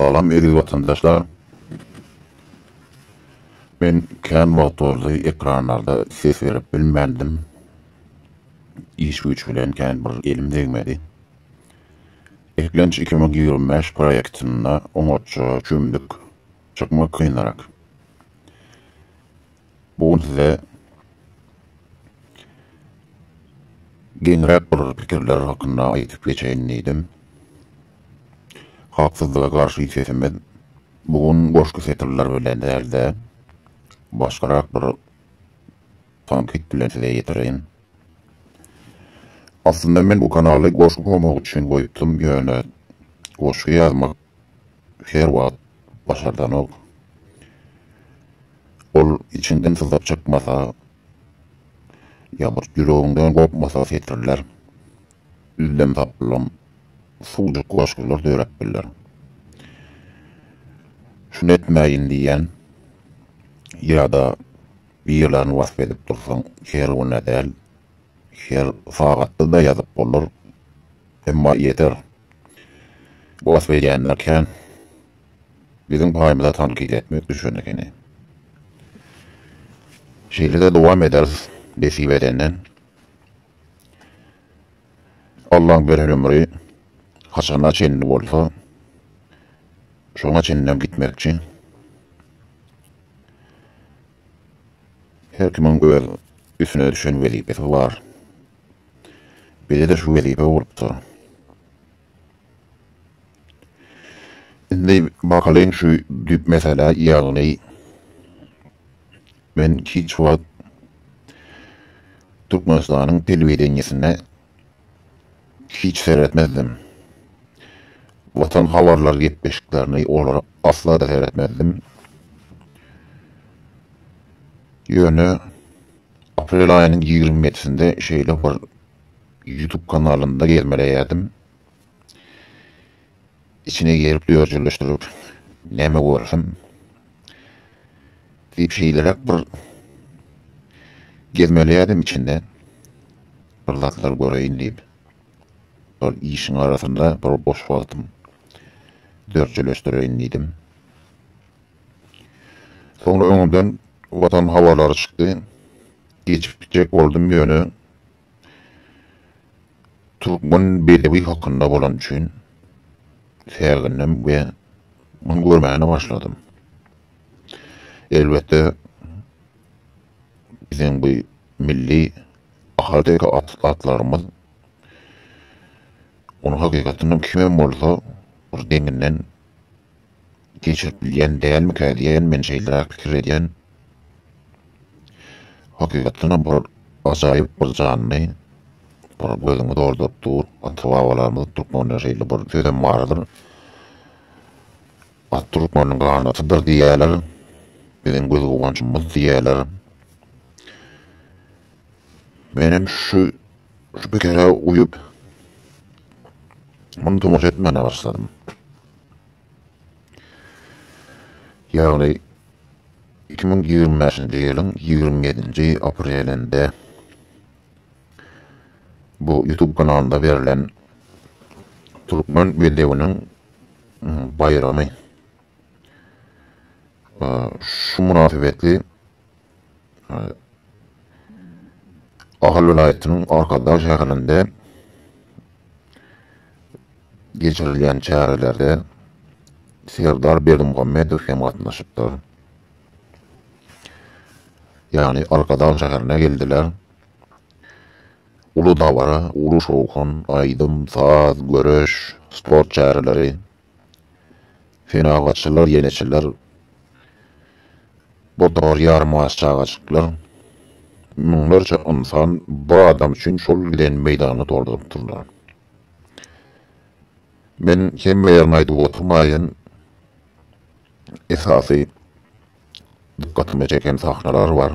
Salam eziz watandaşlar. Men kän wagt boldy ekranlarda ses berip bilmändim. Iş güýç bilen kän bir elim degmedi. Eklenç 2025 proýektinde oňatja çümdük. Çykmak kynrak. Bu gün size geňräk bir pikirler hakynda aýdyp geçeýin diýdim. Haksyzlyga garşy sesimiz bu gün goşgy setirler bilen däl-de, başgarak bir tankyt bilen size ýetireýin. Aslynda men bu kanaly goşgy goýmak üçin goýupdym, ýöne goşgy ýazmak her wagt başardanok. Ol içiňden syzyp çykmasa, ýa bir ýüregiňden gopmasa setirler, üzlem-saplam suwjuk goşgular döräp biler. Şuny etmäýin diýýän ýa-da birlerini wasp edip dursaň her gün-ä däl, her sagatda-da ýazyp bolar. Emma ýeter. Wasp edýänler kän. Biziň paýymyza tankyt etmek düşen ekeni. Şeýle-de dowam ederis nesip edenden. Allaň beren ömri haçana çenli bolsa, şoňa çenlem gitmekçi. Her kimiň öz üstüne düşen wezipesi bar. Bize-de şu wezipe bolupdyr. Indi bakalyň şu düýp meselä, ýagny men hiç wagt Türkmenistanyň telewideniýesine hiç seretmezdim. Watan habarlar gepleşiklerini olara asla-da seretmezdim. Ýöne aprel aýynyň 27-sinde şeýle bir YouTube kanalynda gezmeleýärdim. Içine girip dörjeleşdirip näme görsem diýip şeýleräk bir gezmeleýärdim içinde. Bir zatlar göreýin diýip. Bir işiň arasynda bir boş wagtym dörjeleşdireýin diýdim. Soňra öňümden Watan habarlary çykdy. Geçip gitjek boldum ýöne Türkmen bedewi hakynda bolany üçin sägindim we muny görmäne başladym. Elbetde biziň bu milli ahalteke atlarymyz ony hakykatynda kimem bolsa bir deňinden geçirip bilýän dälmikä diýen men şeýleräk pikir edýän. Hakykatdanam bir ajaýyp bir janly, bir gözüňi dolduryp dur. Ata-babalarymyz türkmende şeýle bir sözem bardyr. At türkmeniň ganatydyr diýýärler. Biziň göz guwanjymyz diýýärler. Menem şu şu pikire uýup muny tomaşa etmäne başladym. Ýagny 2025-nji ýylyň 27-nji aprelinde bu YouTube kanalynda berlen Türkmen bedewiniň baýramy şu mynasybetli Ahal welaýatynyň Arkadag şäherinde geçirilýän çärelerde Serdar Berdimuhamedow hem gatnaşypdyr. Ýagny Arkadag şäherine geldiler. Uly dabara, uly şowhun, aýdym, saz, göreş, sport çäreleri, senagatçylar, ýeneçiler, bu dor ýarym aç çagajyklar, müňlerçe ynsan bir adam üçin şol giden meýdany doldurypdyrlar. Men hemme ýerini aýdyp oturmaýyn. Esasy dykgatymy çeken sahnalar bar.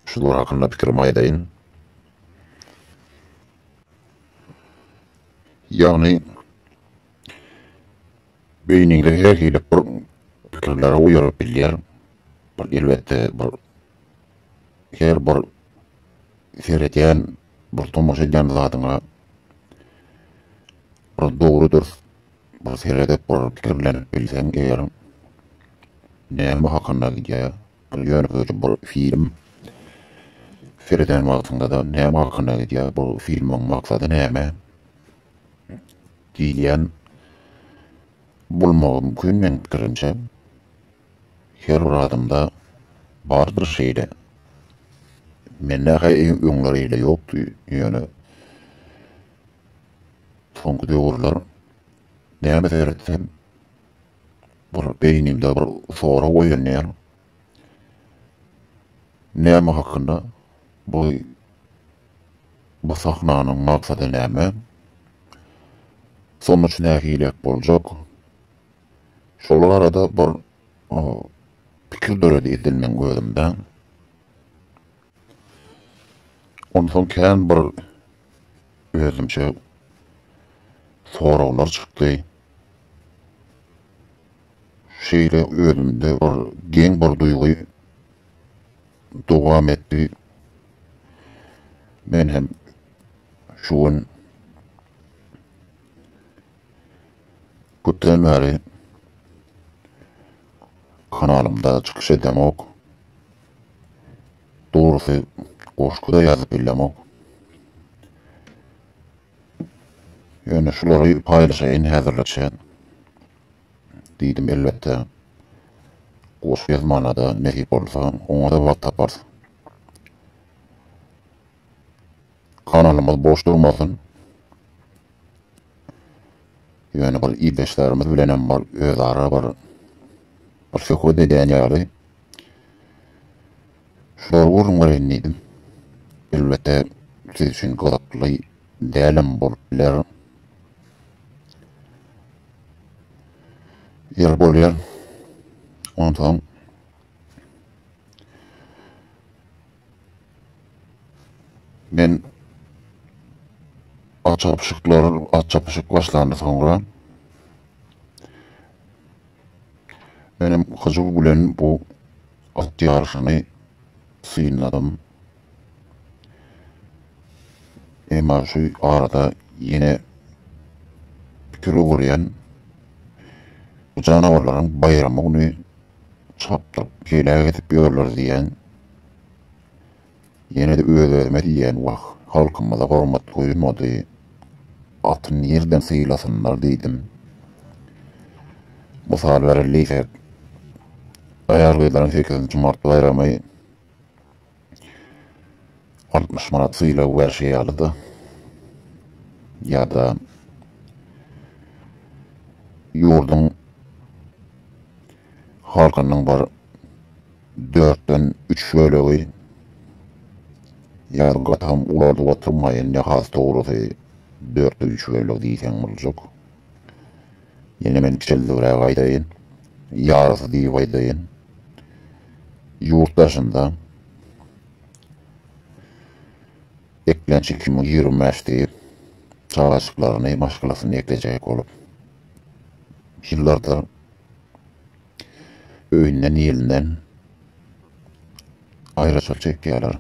Şular hakynda pikirimi aýdaýyn. Ýagny beýniňde her hili bir pikirlere uýaryp bilýär. Bir elbetde bir her bir seredýän bir tomaşa edýän zadyňa bir dogry dürs. Bir seredip bir pikirlenip bilseň eger näme hakynda gidýär bir ýönekeýje bir film sereden wagtyňda-da näme hakynda gidýär bu filmiň maksady näme diýilýän bolmagy mümkin meň pikirimçe. Her bir adamda bardyr şeýle. Mende-hä öňler eýle ýokdy, ýöne soňky döwürler näme seretsem bir beýnimde bir sorag oýanýar. Näme hakynda bu bu sahnanyň maksady näme? Sonuç nähiliräk boljak? Şol arada bir pikir döredi edil meň özümde. Onsoň kän bir özümçe soraglar çykdy. Şeýle özümde bir geň bir duýgy dowam etdi. Men hem şu gün Köpden bäri kanalymda çykyş edemok. Dogrusy goşgy-da ýazyp bilemok. Ýöne şulary paýlaşaýyn häzirlikçe diýdim elbetde. Goşgy ýazmana-da nesip bolsa oňa-da wagt taparys. Kanalymyz boş durmasyn. Ýöne bir ildeşlerimiz bilenem bir özara bir bir söhbet edýän ýaly şulary gürrüň bereýin diýdim. Elbetde siz üçin gyzykly dälem bolup biler. Ýeri bolýar. Onsoň Men at çapyşyklar, at çapyşyk başlandy soňra. Menem hyjuw bilen bu at ýaryşyny synladym. Emma şu arada ýene pikir öwürýän bu janawarlaryň baýramy güni çapdyryp heläk edip ýörler diýýän. Ýene-de öz-özüme diýýän, Wah, halkymyza hormat goýulmady. Aty nirden sylasynlar diýdim. Mysal bereli diýsek, aýal-gyzlaryň sekizinji mart baýramy 60 manat sylag berşi ýaly-da, ýa-da ýurduň halkynyň bir dörtden üç bölegi ýa-da gatam ulaldyp oturmaýyn, ýa has dogrusy dörtden üç bölegi diýseň boljak. Ýene men kiçeldibräk aýdaýyn, ýarysy diýip aýdaýyn. Ýurt daşynda eklenç 2025 diýip, çagajyklaryny, maşgalasyny eklejek bolup, ýyllardyr öýünden ilinden aýraçylyk çekýärler.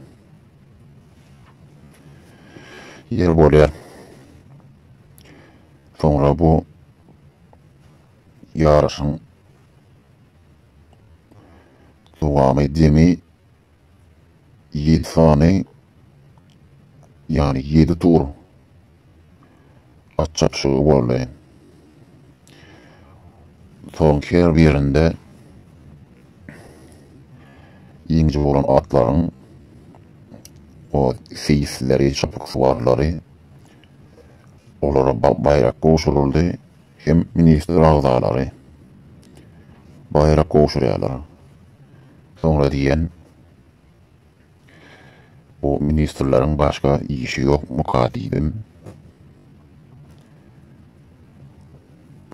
Ýer bolýar. Soňra bu ýaryşyň dowamy jemi ýedi sany ýagny ýedi tur at çapyşygy boldy. Soň her birinde ýeňiji bolan atlaryň o seýisleri, çapyksuwarlary olara baýrak gowşuryldy hem ministr agzalary baýrak gowşurýarlar. Soňra diýen Bu ministrleriň başga işi ýokmuka diýdim.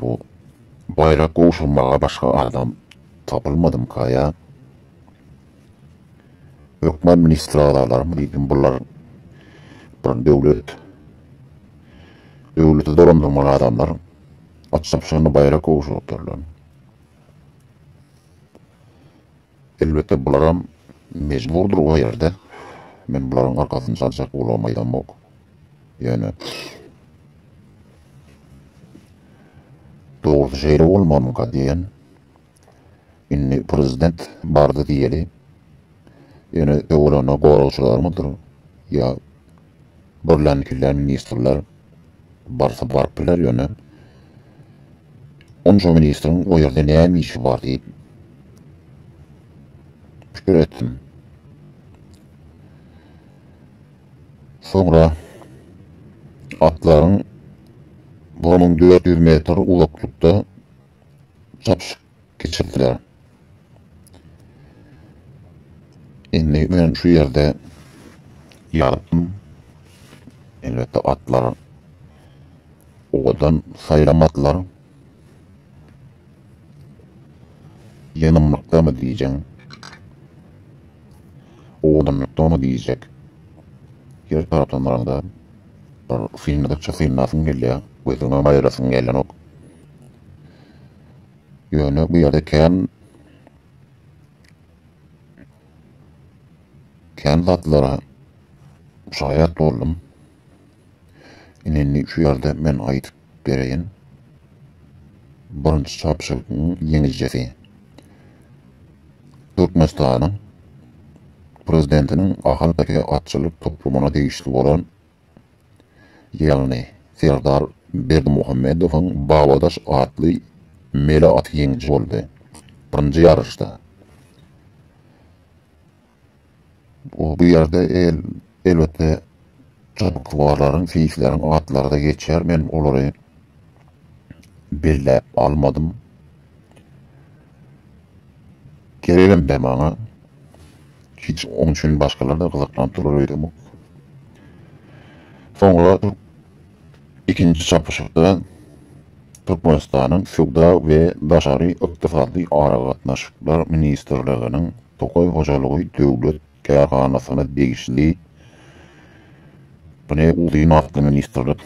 Bu baýrak gowşurmaga başga adam tapylmadymyka ýa? Hökman ministr agzalarymy diýdim, bular bir döwlet döwleti dolandyrmaly adamlar at çapyşanda baýrak gowşurypdyrlar. Elbetde bularam mejburdyr o ýerde. Men bularyň arkasyny çaljak bolubam aýdamok. Ýöne. Dogrusy şeýle bolmalymyka diýen. Indi prezident bardy diýeli. Ýöne töwereginde goragçylarmydyr ýa birlän-ikilän ministrler barsa baryp biler ýöne onça ministriň o ýerde näme işi bar diýip pikir etdim. Soňra atlaryň 1400 metr uzaklykda çapyşyk geçirdiler. Indi men şu ýerde ýazypdym. Elbetde atlar owadan saýlam atlar. Ýygnymlykdamy diýjeň. Owadanlykdamy diýjek. Her tarapdan baraňda bir synladykça synlasyň gelýär. Gözüňem aýyrasyň gelenok. Ýöne bu ýerde kän kän zatlara şaýat boldum. Ine indi şu ýerde men aýdyp bereýin. Birinji çapyşygyň ýeňijisi Türkmenistanyň Prezidentiniň Ahalteke atçylyk toplumyna degişli bolan Ýagny Serdar Berdimuhamedowyň Babadaş atly mele aty ýeňiji boldy. Birinji ýaryşda. Bu ýerde elbetde çapyksuwarlaryň, seýisleriň atlary-da geçýär. Men olary belläp almadym. Geregem däl maňa. Hiç oň üçin başgalar-da gyzyklanyp durar öýdemok. Soňra ikinji çapyşykda Türkmenistanyň Söwda we daşary ykdysady aragatnaşyklar ministrliginiň Tokaý hojalygy döwlet kärhanasyna degişli Bu ne uzyn atly ministrlik,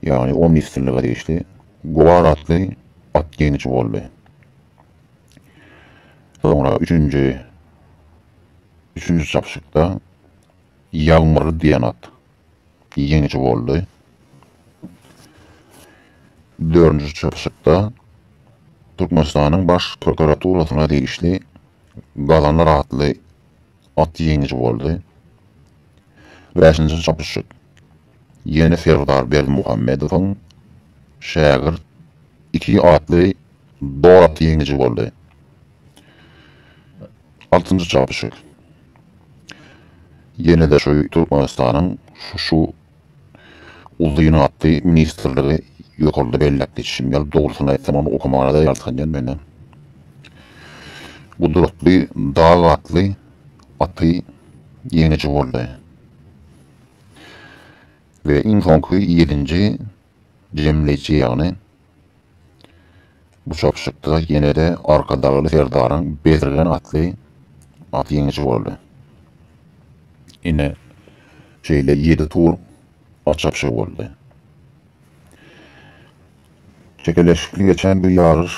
ýagny o ministrlige degişli Gubar atly at ýeňiji boldy. Soňra üçünji üçünji çapyşykda Ýagmyr diýen at ýeňiji boldy. Dördünji çapyşykda Türkmenistanyň Baş prokuraturasyna degişli Gazanar atly at ýeňiji boldy. Bäşinji çapyşyk ýene Serdar Berdimuhamedowyň Şägirt iki atly Dor aty ýeňiji boldy. Altynjy çapyşyk. Ýene-de şu Türkmenistanyň şu uzyn atly ministrligi ýokarda belläp geçişim ýaly, dogrusyny aýtsam ony okamana-da ýaltanýan men. Gudratly dag atly aty ýeňiji boldy. We iň soňky ýedinji jemleýji ýagny Bu çapyşykda ýene-de Arkadagly Serdaryň Bezirgen atly aty ýeňiji boldy. Ine, şeýle ýedi tur at çapyşygy boldy. Çekeleşikli geçen bu ýaryş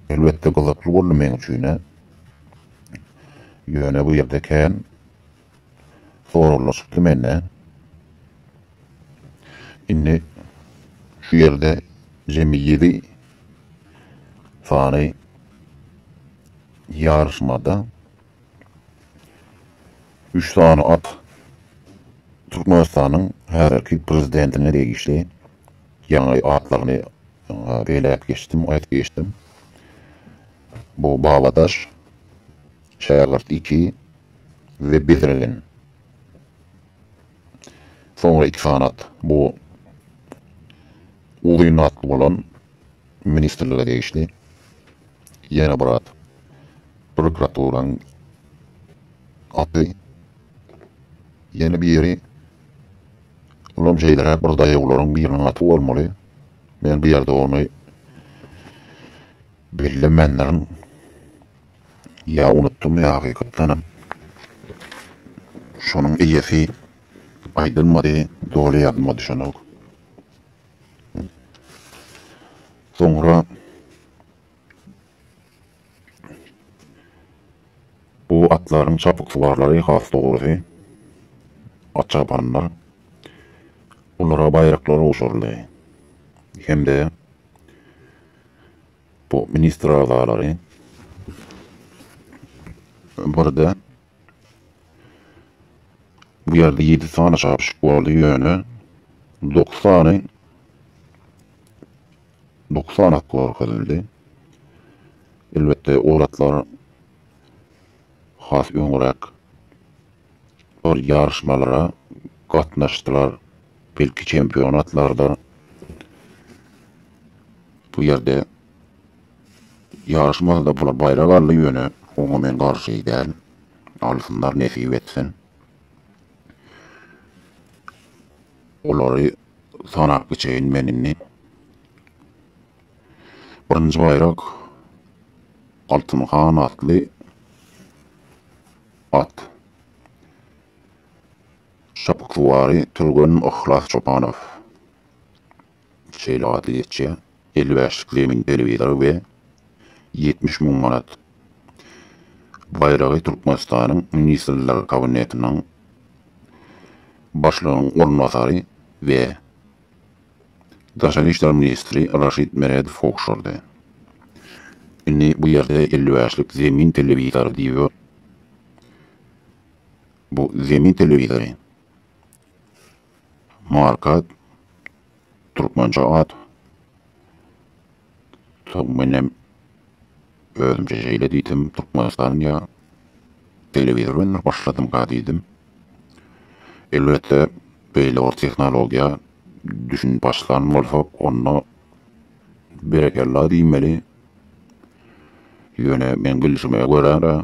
elbetde gyzykly boldy meň üçin-ä. Ýöne bu ýerde kän soraglar çykdy mende. Indi şu ýerde jemi ýedi sany ýaryşmada üç sany at Türkmenistanyň häzirki prezidentine degişli ýaňy atlaryny belläp geçdim, aýdyp geçdim. Bu Babadaş, Şägirt iki we Bezirgen. Soňra iki sany at. Bu uzyn atly bolan ministrlige degişli. Ýene bir at. Prokuraturanyň aty. Ýene biri olam şeýleräk bir daýawlaryň biriniň aty bolmaly. Men bu ýerde ony bellemändirin. Ýa unutdym ýa hakykatdanam şonuň eýesi aýdylmady, doly ýadyma düşenok. Soňra bu atlaryň çapyksuwarlary has dogrusy at çapanlar olara baýraklar gowşuryldy. Hem-de bu ministr agzalary birde bu ýerde 7 sany çapyşyk boldy, ýöne 9 sany 9 sany at görkezildi. Elbetde ol atlar has öňräk bir ýaryşmalara gatnaşdylar. Belki çempionatlarda bu ýerde ýaryşmasa-da bular baýrak aldy, ýöne oňa men garşy däl. Alsynlar nesip etsin. Olary sanap geçeýin men indi. Birinji baýrak Altyn han atly at. Çapyksuwary türgen Yhlas Çopanow şeýle atly geçýär. 55-lik zemin telewizory we 70 müň manat baýragy Türkmenistanyň Ministrler Kabinetiniň Başlygynyň orunbasary we Daşary işler ministri Raşid Meredow gowşurdy. Indi bu ýerde 55-lik zemin telewizory diýip Bu zemin telewizory. Marka türkmençe at. Soň menem özümçe şeýle diýdim, Türkmenistan ýa telewizor bilen başladymka diýdim. Elbetde beýle bir tehnologiýa düşünip başlan bolsak, onda berekella diýmeli. Ýöne meň bilşime görä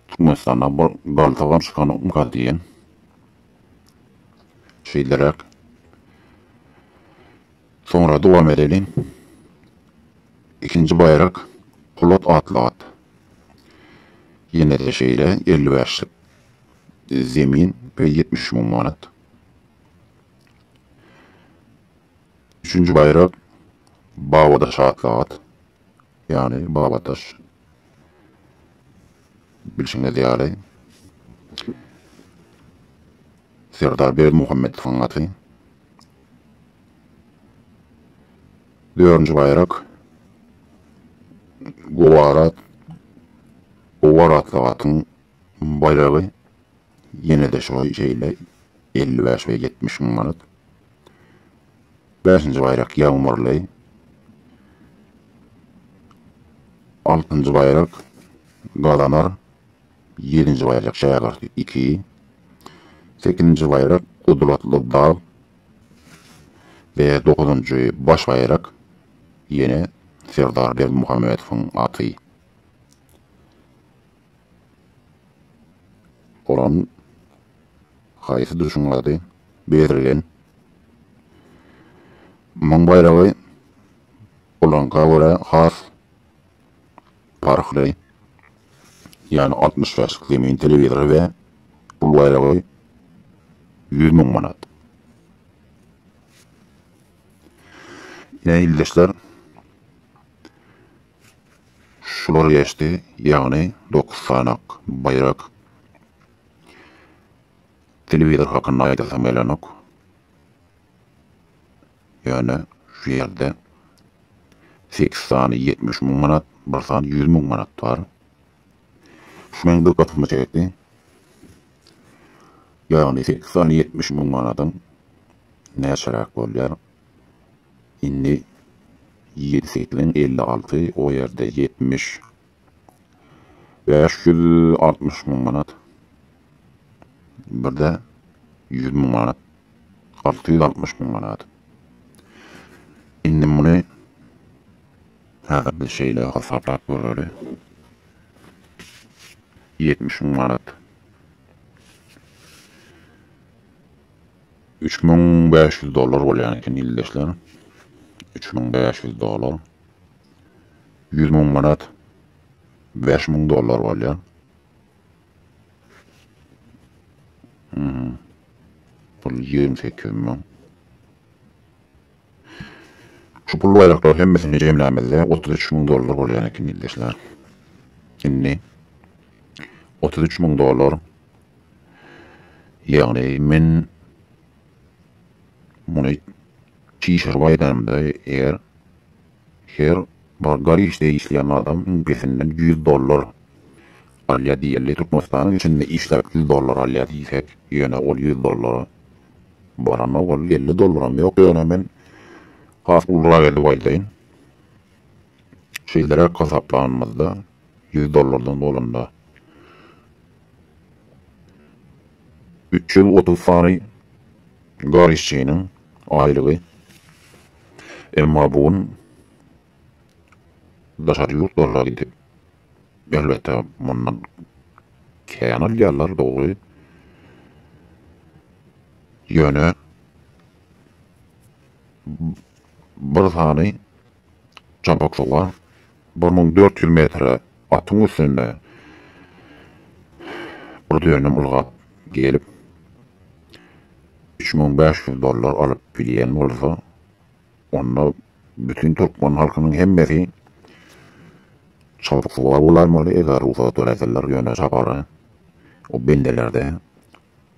Türkmenistanda bir galsagam çykanokmyka diýen. Şeýleräk. Soňra dowam edeliň. Ikinji baýrak Polat atly at. Ýene-de şeýle 55-lik zemin we 70 müň manat. Üçünji baýrak Babadaş atly at. Ýagny Babadaş bilşiňiz ýaly Serdar Berdimuhamedowyň aty. Dördünji baýrak Gowarat Gowar atly atyň baýragy ýene-de şo şeýle 55 we 70 müň manat. Bäşinji baýrak Ýagmyrly. Altynjy baýrak Gazanar. Ýedinji baýrak Şägirt iki. Sekizinji baýrak Gudratly dag. We dokuzynjy baş baýrak ýene Serdar Berdimuhamedowyň aty. Olam haýsy duşuň ady? Bezirgen. Muň baýragy olaňka görä has parhly. Ýagny 65-lik zemin telewizory we pul baýragy 100 müň manat. Ine ildeşler, şular geçdi, ýagny 9 sanak baýrak. Telewizor hakynda aýdasam gelenok. Ýöne şu ýerde 8 sany 70 müň manat, bir sany 100 müň manat bar. Şu meň dykgatymy çekdi. Ýagny 8 sany 70 müň manadyň näçeräk bolýar? Indi 7 sekiziň 56, o ýerde 70 560 müň manat. Birde 100 müň manat. 660 müň manat. Indi muny häzir biz şeýle hasaplap göreli. 70 müň manat. 3500 dollar bolýan eken ildeşler. 3500 dollar. 100 müň manat 5000 dollar bolýar. Mhm. Pul 28 müň. Şu pul baýraklary hemmesini jemlämizde 33 müň dollar bolýan eken ildeşler. Indi 33 müň dollar. Ýagny men muny. Çişirip aýdanymda eger her bir gar işde işleýän adam iň pesinden 100 dollar alýar diýeli, Türkmenistanyň içinde işläp 100 dollar alýar diýsek, ýöne ol 100 dollara baranok, ol 50 dollaram ýok, ýöne men has ulurak edip aýdaýyn. Şeýleräk hasaplanymyzda 100 dollardan bolanda 330 sany gar işçiniň aýlygy. Emma bu gün daşary ýurtlara gidip, elbetde mundan kän alýarlar, dogry. Ýöne bir sany çapyksuwar 1400 metre atyň üstünde bir dönüm ylgap gelip, 3500 dollar alyp bilýän bolsa, onda bütin türkmen halkynyň hemmesi çapyksuwar bolaýmaly, eger rugsat beräýseler, ýöne çapara o bendelerde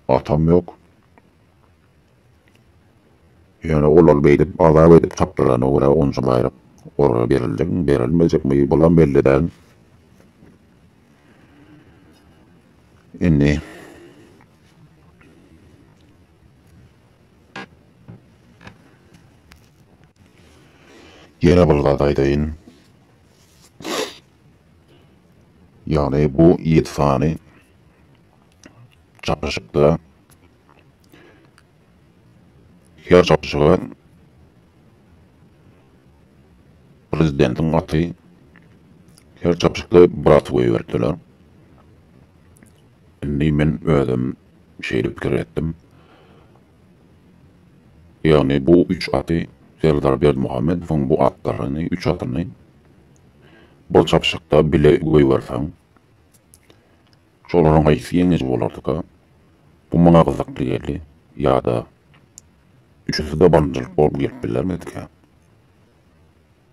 atam ýok. Ýöne olar beýdip azap edip çapdyrana görä onça baýrak olara beriljekmi, berilmejekmi, bulam belli däl. Indi ýene bir zat aýdaýyn. Ýagny bu ýedi sany çapyşykda her çapyşyga prezidentiň aty her çapyşykda bir aty goýberipdiler. Indi men özüm şeýle pikir etdim. Ýagny bu üç aty Serdar Berdimuhamedowyň bu atlaryny, üç atyny bir çapyşykda bile goýberseň, Şolaryň haýsy ýeňiji bolardyka? Bu maňa gyzykly geldi. Ýa-da üçüsi-de birinjilik bolup gelip bilermidikä?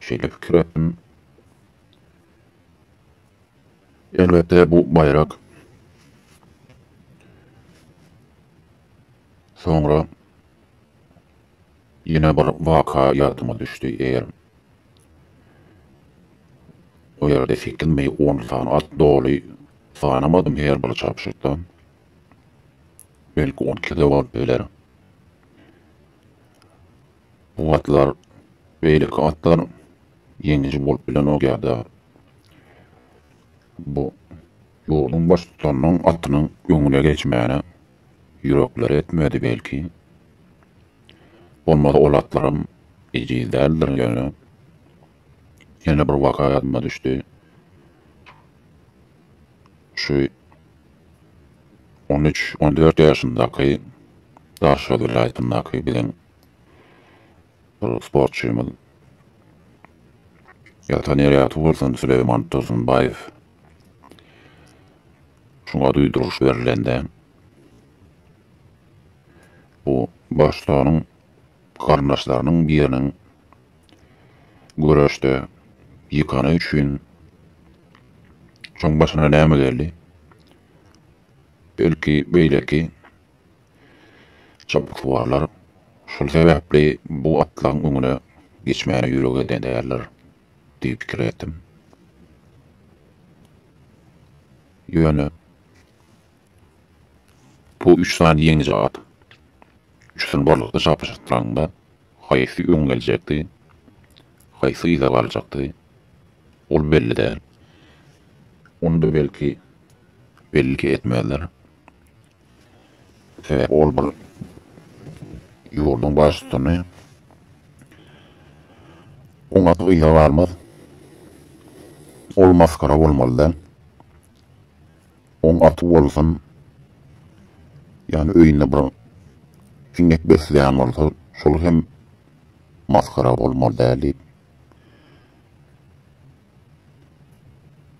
Şeýle pikir etdim. Elbetde bu baýrak soňra ýene bir waka ýadyma düşdi. Eger O ýerde sekizmi, on sany at doly sanamadym her bir çapyşykda. Belki 12-de bolup biler. Bu atlar, beýleki atlar ýeňiji bolup bilenok ýa-da bu ýurduň baştutanynyň atynyň öňüne geçmäne ýürekleri etmedi belki. Bolmasa ol atlaram ejiz däldir ýöne. Ýene bir waka ýadyma düşdi. Şu 13-14 ýaşyndaky Daşoguz welaýatyndaky biziň bir sportçymyz ýatan ýeri ýagty bolsun Süleýman Tursunbaýew şuňa duýduryş berilende bu baştutanyň garyndaşlarynyň biriniň Göreşde ýykany üçin şoň başyna näme geldi? Belki beýleki çapyksuwarlar şol sebäpli bu atlaryň öňüne geçmäne ýürek eden däldir diýip pikir etdim. Ýöne bu üç sany ýeňiji at üçüsini birlikde çapyşdyraňda Haýsy öň geljekdi, haýsy yza galjakdy, ol belli däl. Ony-da belki belli etmezler. Sebäbi ol bir ýurduň baştutany. Oň aty yza galmaz. Ol masgara bolmaly däl. Oň aty bolsun, ýagny öýünde bir siňek besleýän bolsa, şol hem masgara bolmaly däl diýip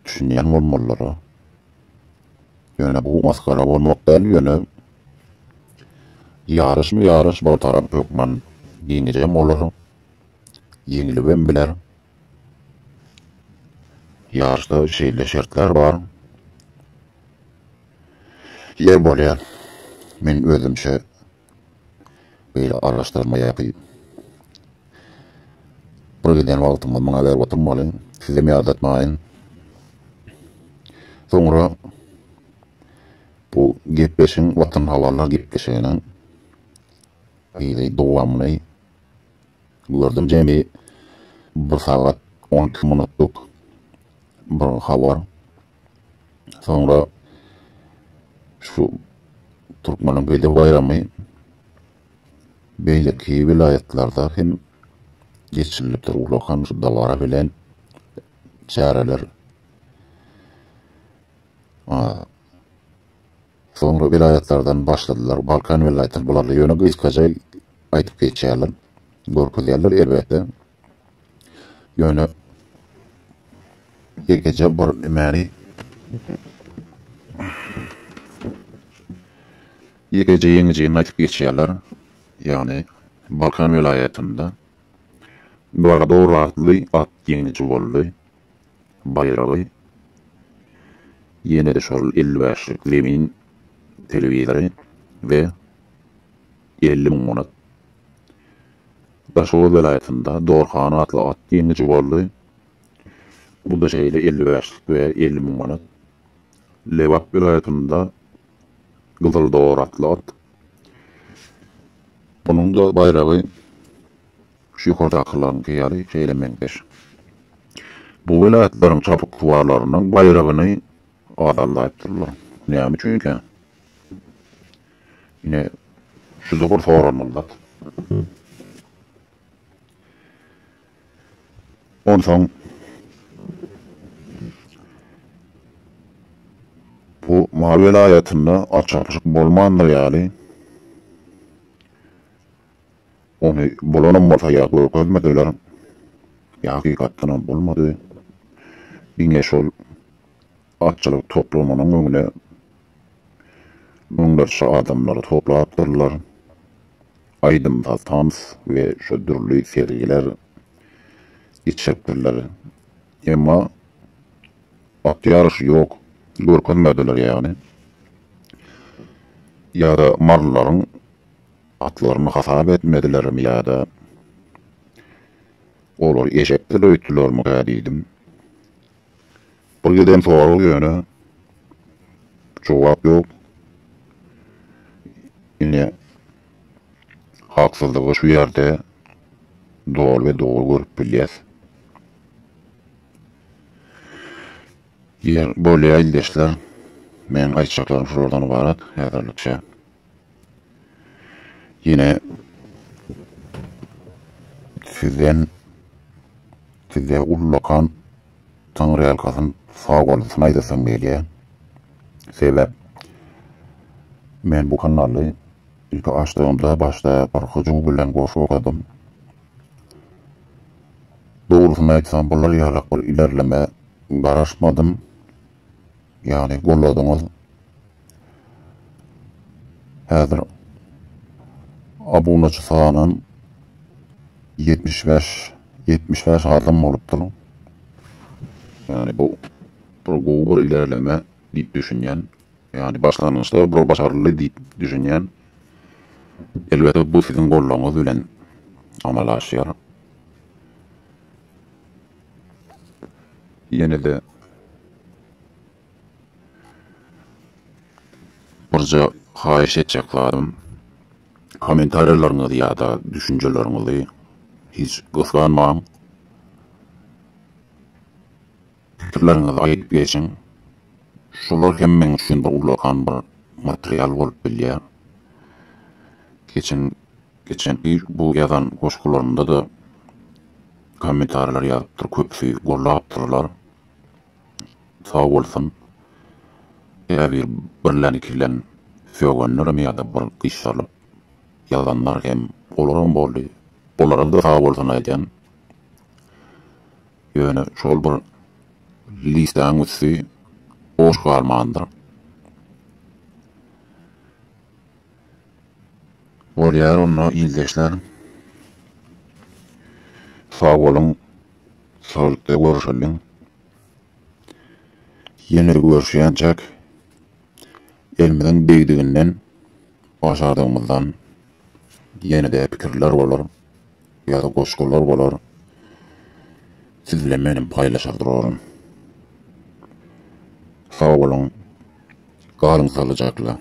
düşünýän bolmalylar. Ýöne bu masgara bolmak däl, ýöne ýaryşmy ýaryş bir tarap hökman ýeňijem bolar, ýeňilibem biler. Ýaryşda şeýle şertler bar. Ýer bolýar. Men özümçe beýle araşdyrma ýapyp. Bir giden wagtymyz muňa berip oturmalyň. Sizem ýadatmaýyn. Soňra bu gepleşigiň Watan habarlar gepleşiginiň yzy dowamyny gördüm. Jemi bir sagat 12 minutlyk bir habar. Soňra şu Türkmeniň Bedew baýramy beýleki welaýatlarda hem geçirilipdir. Ullakan şu dabara bilen çäreler. Soňra welaýatlardan başladylar. Balkan welaýatynda bularly ýöne gysgaça aýdyp geçýärler. Görkezýärler elbetde. Ýöne ýekeje bir nimäni ýekeje ýeňijini aýdyp geçýärler. Ýagny Balkan welaýatynda Barador atly at ýeňiji boldy. Baýragy ýene-de şol 55-lik zemin telewizory we 50 müň manat. Daşoguz welaýatynda Dorhan atly at ýeňiji boldy. Bu-da şeýle 55-lik we 50 müň manat. Lebap welaýatynda Gyzyl dor atly at. Onuň-da baýragy şu ýokardakylaryňky ýaly şeýle meňzeş. Bu welaýatlaryň çapyksuwarlarynyň baýragyny azaldaýypdyrlar. Näme üçinkä? Ine, şu-da bir soralmaly zat. Onsoň bu Mary welaýatynda at çapyşyk bolmandyr ýaly. Ony bolanam bolsa ýa görkezmediler, ýa hakykatdanam bolmady. Diňe şol atçylyk toplumynyň öňüne müňlerçe adamlary toplapdyrlar. Aýdym-saz, tans we şo dürli sergiler geçiripdirler. Emma at ýaryşy ýok, görkezmediler ýagny. Ýa-da marylaryň atlaryny hasap etmedilermi ýa-da olar eşekdir öýtdülermikä diýdim. Bir giden sorag ýöne jogap ýok. Ine haksyzlygy şu ýerde doly we dogry görüp bilýäs. Ýer bolýa ildeşler. Meň aýtjaklarym şulardan ybarat häzirlikçe. Ýene sizden size ullakan taňryýalkasyn sagbolsun aýdasym gelýär. Sebäp men bu kanaly ilki açdygymda başda bir hyjuw bilen goşgy okadym. Dogrusyny aýtsam bular ýalak bir ilerleme garaşmadym. Ýagny golladyňyz. Häzir abunaçy sanam 75 75 adam bolupdyr. Ýagny bu bir gowy bir ilerleme diýip düşünýän. Ýagny başlangyçda bir başaryldy diýip düşünýän. Elbetde bu siziň goldawyňyz bilen amala aşýar. Ýene-de birje haýyş etjek zadym, kommentariýalaryňyzy ýa-da düşünjeleriňizi hiç gysganmaň. Pikirleriňizi aýdyp geçiň. Şolar hem meň üçin bir ullakan bir material bolup bilýär. Geçen geçenki bu ýazan goşgularymda-da kommentariýalar ýazypdyr, köpüsi gollapdyrlar. Sag bolsun. Käbir birlän ikilän sögenlerem ýa-da bir gyşarylyp ýazanlar hem olaram boldy. Olara-da sag bolsun aýdýan. Ýöne şol bir listäň üsti boş galmandyr. Bolýar onda ildeşler. Sag boluň. Saglykda görüşeliň. Ýene görüşýänçäk elimiziň degdiginden, başardygymyzdan ýene-de pikirler bolar ýa-da goşgular bolar. Siz bilen menem paýlaşar duraryn. Sag boluň. Galyň saglyjakla.